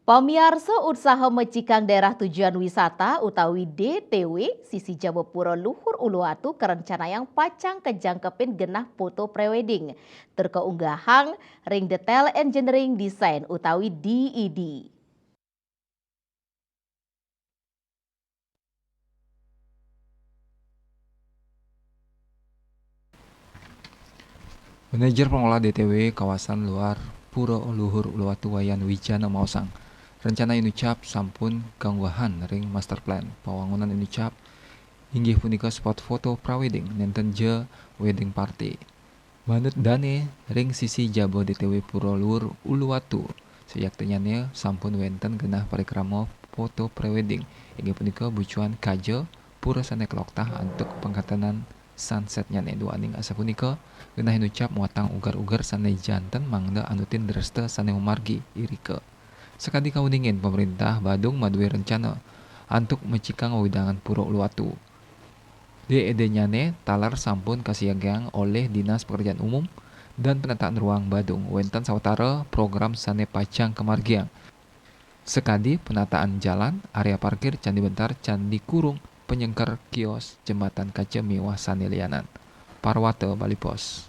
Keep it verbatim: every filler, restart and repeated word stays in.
Pamiarsa, utsaha mecikang daerah tujuan wisata utawi D T W sisi jaba Pura Luhur Uluwatu karencanayang pacang kajangkepin genah foto prewedding. Tur kaunggahang ring Detail Engineering Design utawi D E D. Manajer Pengelola D T W Kawasan Luar Pura Luhur Uluwatu Wayan Wijana maosang, rencana inucap sampun kaunggahang ring master plan pawangunan inucap, inggih punika spot foto prawedding nenten ja wedding party. Manut dane ring sisi jaba D T W Pura Luhur Uluwatu, sayaktinyane sampun wenten genah parikrama foto prewedding, inggih punika bucuan kaja pura sane kaloktah antuk pangkatenan sunsetnyane. Duaning asapunika, genah inucap muatang uger-uger sane janten mangda anutin dresta sane mamargi irika. Sakadi kauningin, pemerintah Badung madue rencana antuk mecikang wewidangan Pura Uluwatu. D E D-nyane taler sampun kasiagang olih Dinas Pekerjaan Umum dan Penataan Ruang Badung. Wenten sawatara program sane pacang kamargiang, sakadi penataan jalan, area parkir, candi bentar, candi kurung, penyengker, kios, jembatan kaca miwah sane lianan. Parwata, Bali Post.